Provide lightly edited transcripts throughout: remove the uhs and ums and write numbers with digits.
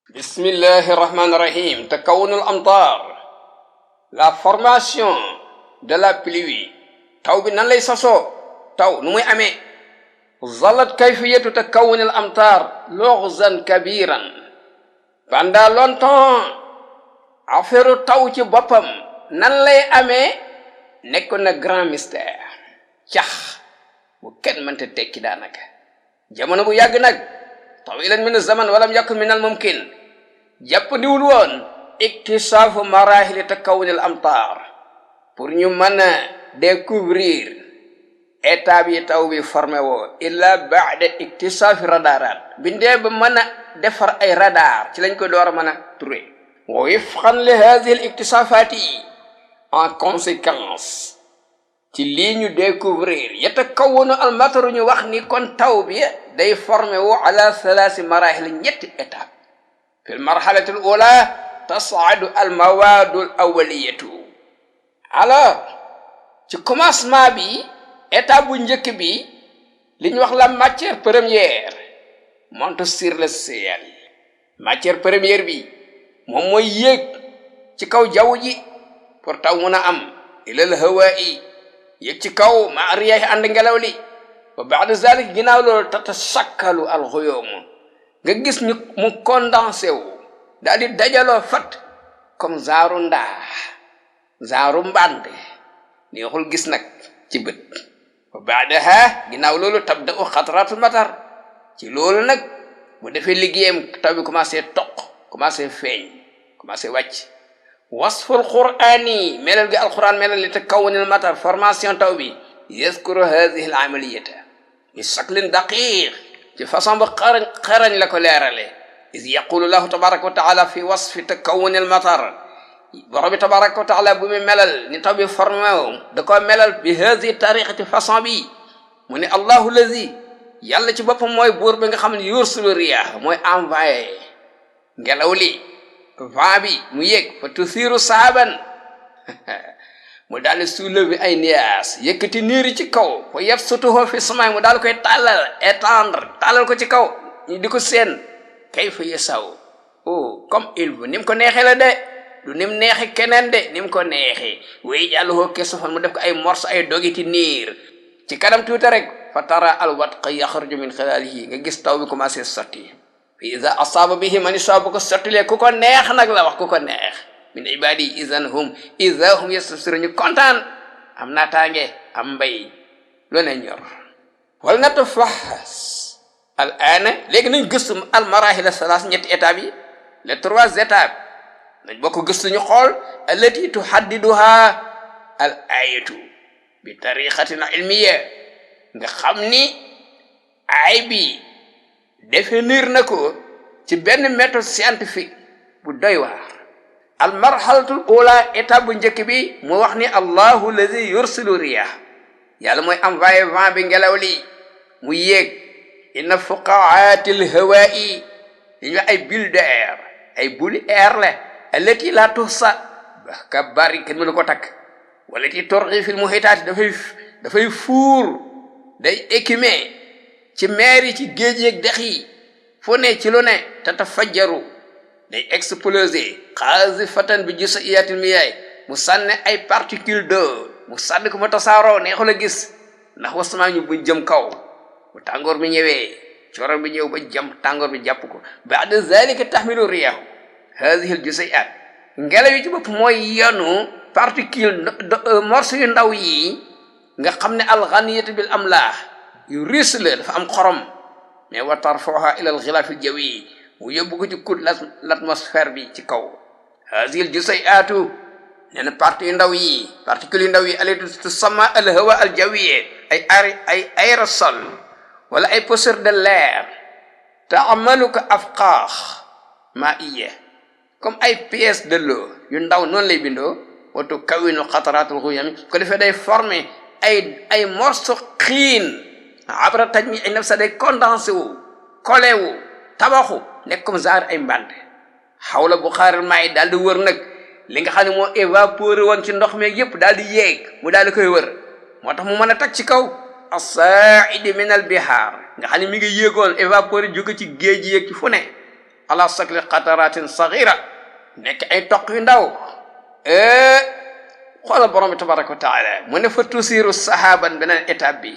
Bismillahirrahmanirrahim. Takawunul amtar. La formation de la pluie. Taw bi nan lay sosoo taw nu muy amee. Zallat kayfiyatu takawunil amtar lughzan kabiran. Pendant longtemps affaire taw ci boppam nan lay amee nekkoon na grand mystère cax bu kenn mënta tekki daanaka jamono bu yàgg nag tawilan min zaman walam yakun min al mumkin jàpp ndiwul woon iktisaafu marahili takawunil amtar pour ñu mën a découvrir état bi taw bi formé woo illa ba'da iktisaafi radarat bindee ba mën a defar ay radar ci lañ ko door a mën a trouver wa wifqan li hadhihi al iktisafati en conséquence ci lii ñu découvrir yatakawwanu al mataru ñu wax ni kon taw bi day formé wu ala thalathi marahil ñetti étape fi al marhalati al ula tas'adu al mawadu al awwaliyatu alors ci commencement bi étape bu njëkk bi li ñu wax la matière première monte sur le ciel matière première bi moom mooy yéeg ci kaw jaww ji pour taw mun a am ilal hawaa'i yéeg ci kaw ma riyahi ànd ngelaw li wa ba'da zalik ginnaaw loolu tatasakkalu al ghuyum nga gis ñu mu condensé wu daal di dajaloo fat comme zaaru ndaa zaaru mbànd neexul gis nag ci bët wa ba'daha ginnaaw loolu tabda'u xatratul matar ci loolu nag bu defee liggéeyam taw bi commencé toq commencé feeñ commencé wàcc wasful qur'ani melal gi alquran melal li takawunil matar formation taw bi yaskuru hadhihi al amaliyata bi shaklin daqiq ci façon bu xarañ la ko leerale is yaqulu lahu tabaraka wa taala fi wasfi takawunil matar borom bi tabaraka wa taala bu mu melal ni taw bi formé da ko melal bi hadhihi tariqati façon bi mu ne allahu lazi yàlla ci boppam mooy buur bi nga xam ne yursilu riyah mooy envoyé ngelaw li vent bi mu yéeg fa tusiru saaban mu daal di soulever ay nuages yëkkati niir yi ci kaw fa yabsutuhu fi samay mu daal koy tàllal étendre tàllal ko ci kaw ñu di ko seen kayfa yasaw oh comme il veut ni mu ko neexee la de du ni mu neexee keneen de ni mu ko neexee way jàlluhoo kesofan mu def ko ay morceaux ay dogiti niir ci kanam tuuti rek fa tara al wadqa yaxruju min xilalihi nga gis taw bi commencé sotti fa ida asaaba bihi man yashaa bu ko sottilee ku ko neex nag la wax ku ko neex min ibadi ida hum yastabsirun ñu kontaan am naataange am mbay lu ne ñor wal natafahas al ana léegi nañ gëstu al marahil salas ñetti étapes yi les trois étapes nañ bokk gëstu ñu xool allati tuhaddiduha al ayatu bi tariqatin ilmiya nga xam ni ay bi définir na ko ci benn méthode scientifique bu doy waar al marhalatul ula étape bu njëkk bi mu wax ni allahu lazi yursilu riyah yàlla mooy envoyé vent bi ngelaw li mu yéeg inna fuqaatil hawaa'i li ñu ay bulles d'air ay bulles air la allati la tuhsa ka bari kenn mënu ko takk walati turghi fil muhitaati dafay fuur day écumer ci meer yi ci géej yeeg dex yi fu ne ci lu ne tatafajjaru day exploser qazifatan bi juz'iyatil miyah mu sànne ay particules d'eau mu sànni ko ma tasaaroo neexul a gis ndax wasmaa ñu bu jëm kaw bu tàngoor bi ñëwee cooro bi ñëw ba jëm tàngoor bi jàpp ko ba'da zalika tahmilu riyahu hadhihi al juz'iyat ngelaw yi ci bopp mooy yanu particules morceaux yu ndaw yi nga xam ne alghaniyatu bil amlah yu riis la dafa am xorom mais wa tarfuha ila al ghilaf al jawi mu yóbbu ko ci couche l'atmosphère bi ci kaw hadhihi al juz'iyatu nee na parties yu ndaw yi particules yu ndaw yi allati tusamma al hawa al jawi ay aérosol wala ay poussières de l'air ta'amalu ka afqah ma'iyya comme ay pièces de l'eau yu ndaw noonu lay bindoo wa tukawwinu qatratul ghuyam ko defee day former ay morceaux xiin abra tajmi ay nafsa day condensé wu collé wu tabaxu nekk comme genre ay mbànd xawla bu xaaral maay daal di wër nag li nga xam ne moo évaporé woon ci ndox meeg yépp daal di yéeg mu daal di koy wër moo tax mu mën a tag ci kaw as-sa'id min al bihar nga xam ne mi ngi yéegoon évaporé jóge ci géej yéeg ci fu ne ala sakli qataratin saghira nekk ay toq yu ndaw xoolal borom bi tabaraka wa taala mu ne fa tusiru sahaban beneen étape bi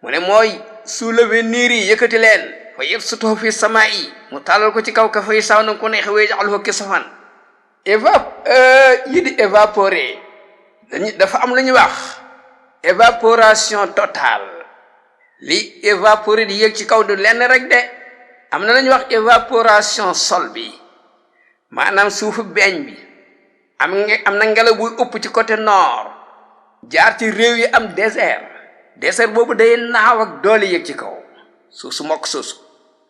mu ne mooy soulever niir yi yëkkati leen fa yabsutuhu fi samaa'i mu tàllal ko ci kaw ka fay saw na ko neex wa yaj'aluhu kisafan yi di évaporer dafa am lu ñuy wax évaporation totale li évaporer di yëg ci kaw du lenn rek de am na lu ñuy wax évaporation sol bi maanaam suufu beeñ bi am na ngelaw buy ëpp ci côté nord jaar ci réew yi am désert boobu day naaw ak doole yëg ci kaw suuf su mokk suusu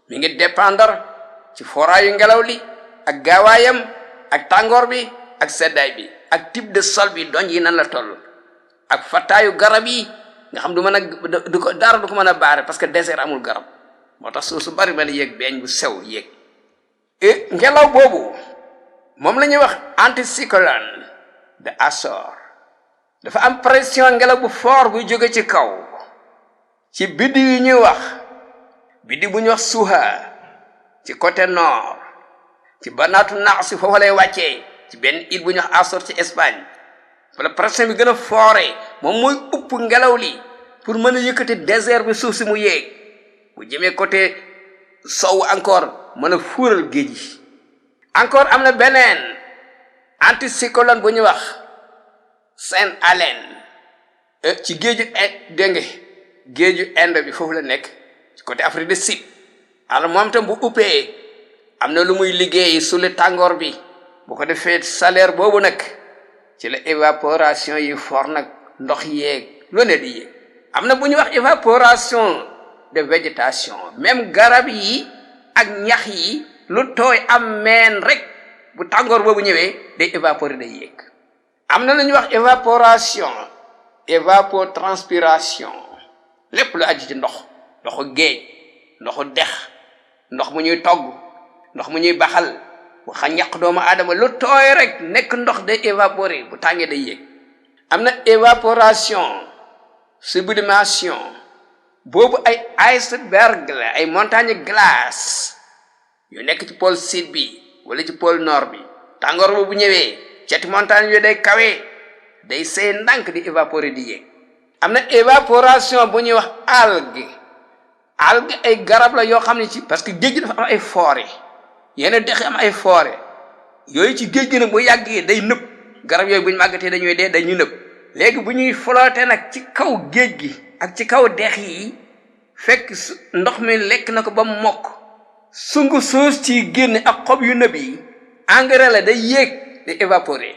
mi ngi dépendre ci foraayu ngelaw li ak gaawaayam ak tàngoor bi ak seddaay bi ak type de sol bi doñ yi nan la toll ak fataayu garab yi nga xam du mën a dara du ko mën a baare parce que désert amul garab moo tax suuf su bari mën a yéeg beeñ bu sew yéeg ngelaw boobu moom la ñuy wax anticyclone de Açores dafa am pression ngelaw bu fort buy jóge ci kaw ci biddi yu ñuy wax biddi bu ñuy wax Suha ci côté nord ci banaatu naax si foofu lay wàccee ci benn île bu ñuy wax Açores ci Espagne wala pression bi gën a foore moom mooy upp ngelaw li pour mën a yëkkati désert bi suuf si mu yéeg bu jëmee côté sow encore mën a fuural géej gi encore am na beneen anticyclone bu ñuy wax Saint Helena ci géeju dégg géeju Inde bi foofu la nekk ci côté Afrique du Sud alors moom tam bu uppee am na lu muy liggéey sule tàngoor bi bu ko defee salaire boobu nag ci la évaporation yi for nag ndox yeeg lu ne di yéeg am na bu ñuy wax évaporation de végétation même garab yi ak ñax yi lu tooy am meen rek bu tàngoor boobu ñëwee day évaporer day yéeg am na lu ñuy wax évaporation évapotranspiration lépp lu aju ci ndoxu géej ndoxu dex ndox mu ñuy togg ndox mu ñuy baxal waxa ñaq doomu aadama lu tooy rek nekk ndox day évaporer bu tàngee day yéeg am na évaporation sublimation boobu ay iceberg la ay montagne glace yu nekk ci pôle sud bi wala ci pôle nord bi tàngoor boobu ñëwee ceti montagne yooyu day kawe day seey ndànk di évaporer di yéeg am na évaporation bu ñuy wax algue ay garab la yoo xam ne ci parce que géej gi dafa am ay forêt yenn dex am ay forêt yooyu ci géej gi nag bu yàggee day nëb garab yooyu bu ñu màggatee dañuy dee dañuy nëb léegi bu ñuy flotter nag ci kaw géej gi ak ci kaw dex yi fekk ndox mi lekk na ko ba mokk sungu suus ci génn ak xob yu nëb yi engrais la day yéeg di évaporer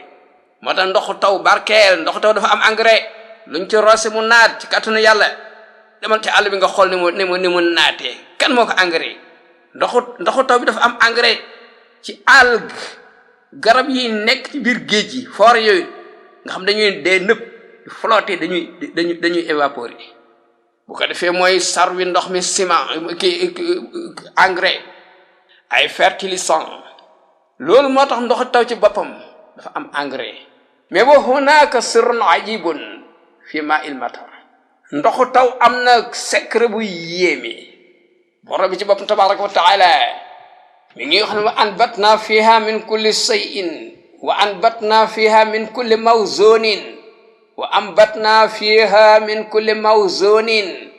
moo tax ndoxu taw barkeel ndoxu taw dafa am engrais luñ ci roose mu naat ci kàttanu yàlla demal ci àll bi nga xool ni mu naatee kan moo ko engrais ndoxu taw bi dafa am engrais ci algue garab yi nekk ci biir géej gi forêt yooyu nga xam dañuy dee nëb flotter dañuy évaporer bu ko defee mooy sarwi ndox mi ciment engrais ay fertilisant loolu moo tax ndoxu taw ci boppam dafa am engrais mais wa hunaka sirrun ajibun fi ma'il matar ndoxu taw am na secret bu yéeme borom bi ci boppam tabaraka wa taala mi ngi wax ne wa anbatna fiha min kulli shay'in wa anbatna fiha min kulli mawzunin wa ambatna fiha min kulli mawzunin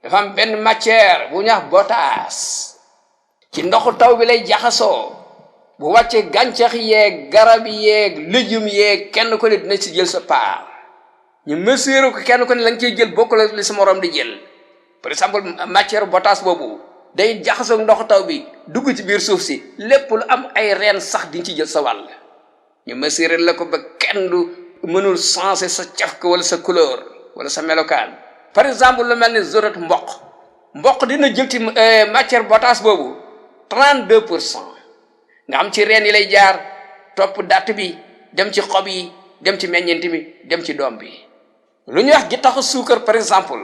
dafa am benn matière bu ñuy wax potasse ci ndoxu taw bi lay jaxasoo bu wàccee gàncax yeeg garab yeeg légumes yeeg kenn ko ne dina ci jël sa part ñu mesurer ko kenn ko ne la nga ciy jël bokkul ak li sa morom di jël par exemple matière potasse boobu day jaxasoo ndoxu taw bi dugg ci biir suuf si lépp lu am ay reen sax di ci jël sa wàll ñu mesurer la ko ba kenn du mënul changer sa cafka wala sa couleur wala sa melokaan par exemple lu mel ni zorat mboq dina jël ci matière potasse boobu 32% nga am ci reen yi lay jaar topp datt bi dem ci xob yi dem ci meññeent bi dem ci doom bi lu ñuy wax gi taxu suukar par exemple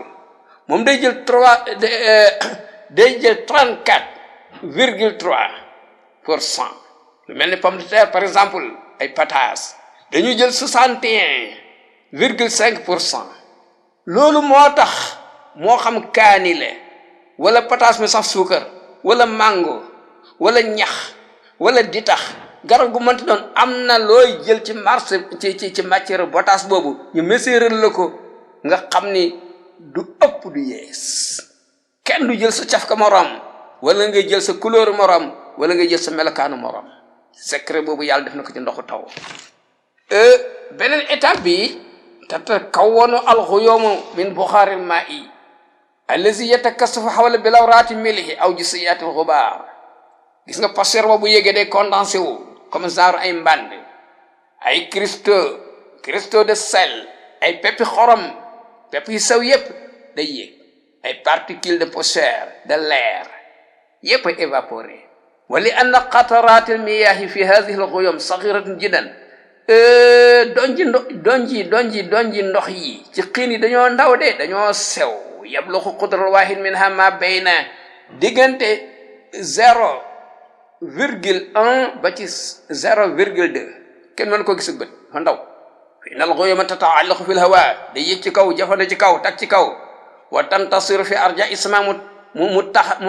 moom day jël 34,3% lu mel ni pomme de terre par exemple ay pataas dañuy jël 61,5%. loolu moo tax moo xam kaani la wala pataas mi sax suukar wala mango wala ñax wala ditax garab gu mënti doon am na looy jël ci marché ci matière potasse boobu ñu mesurer la ko nga xam ni du ëpp du yees kenn du jël sa cafka morom wala nga jël sa couleur morom wala nga jël sa melokaanu morom secret boobu yàlla def na ko ci ndoxu taw beneen étape bi tatakawwanu alxuyumu min buxaaril maa'i allazi yatakassafu xawla bilawraati milhi aw jisiyaatil xubaar gis nga poussière boobu yéegee day condensé wu comme genre ay mbànd ay cristaux de sel ay peppi xorom pepp yu sew yépp day yéeg ay particules de poussière de l'air yépp ay évaporé wa li anna qataraatil miyaahi fi hadihi alxuyum sagiratun jiddan donji ndox yi ci xiin yi dañoo ndaw de dañoo sew yabluxu qudral waahid minha ma bayna diggante 0,1 ba ci 0,2 kenn mën ko gis bët fa ndaw fi inal ghuyuma tata'allaqu fil hawa day yëg ci kaw jafande ci kaw tak ci kaw wa tantasiru fi arja isma mu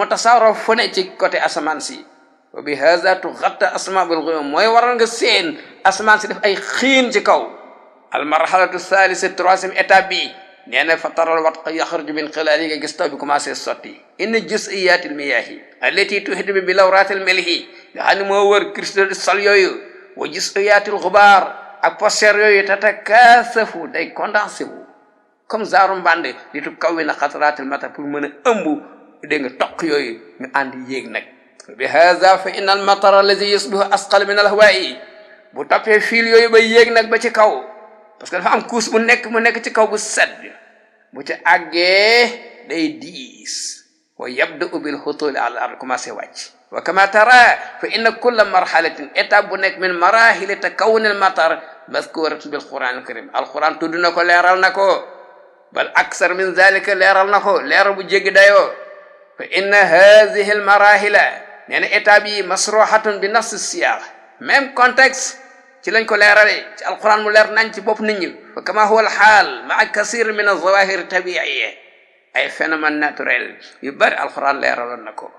tasaaro fu ne ci côté asamaan si wa bi hadha tughatta asma bil ghuyum mooy waral nga seen asamaan si def ay xiin ci kaw al marhalatu thalitha troisième étape bi nee na fataral watqa yaxruju min xilaali nga gis taw bi commencé sotti inna jusiyatil miyahi allati tuhitu bi lawratil milhi nga xam ne moo wër cristaux de sel yooyu wa jusiyatil xubaar ak poussière yooyu tatakaasafu day condensé wu comme zaaru mbànd li tu kaw wi na xatratil matar pour mën a ëmb dégg nga toq yooyu ñu ànd yéeg nag bi haza fa inna al matar allazi yusbihu asqal min al hawaa'i bu toppee fiil yooyu ba yéeg nag ba ci kaw parce que dafa am couche mu nekk ci kaw bu sedd bu ci àggee day diis wa yabda'u bil hutuli ala al ard commencé wàcc wa kama tara fa inna kulla marhalatin étape bu nekk min marahili takawun al matar mazkuratun bil quran al karim al quran tudd na ko leeral na ko bal aksar min zalika leeral na ko leeral bu jéggi dayoo fa inna hadhihi al marahila nee na étape yi masruhatun bi nafsi siyaq même contexte ci lañ ko leerale ci alquran mu leer nañ ci bopp nit ñi fa kama huwa alxaal maa kasir min azawahir tabiiya ay phénomène naturel yu bari alquran leeraloon na ko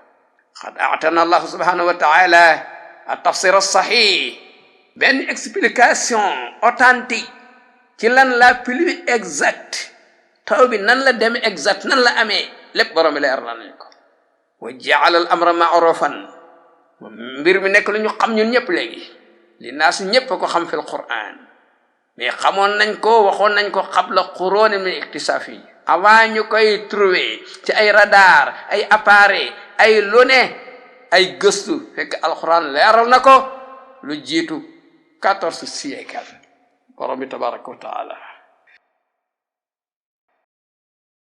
qad a'tana allahu subhanahu wa taala at-tafsir as-sahih benn explication authentique ci lan la pluie exacte taw bi nan la demee exact nan la amee lépp borom bi leeral nañ ko wa ja'ala al-amra ma'rufan mbir mi nekk lu ñu xam ñun ñëpp léegi li naas ñëpp ko xam fil Qur'an mais xamoon nañ ko waxoon nañ ko qabla quruun min iktisaafi avant ñu koy trouver ci ay radar ay appareil ay lu ne ay gëstu fekk alquran leeral na ko lu jiitu 14 siècle borom bi tabaraka wa taala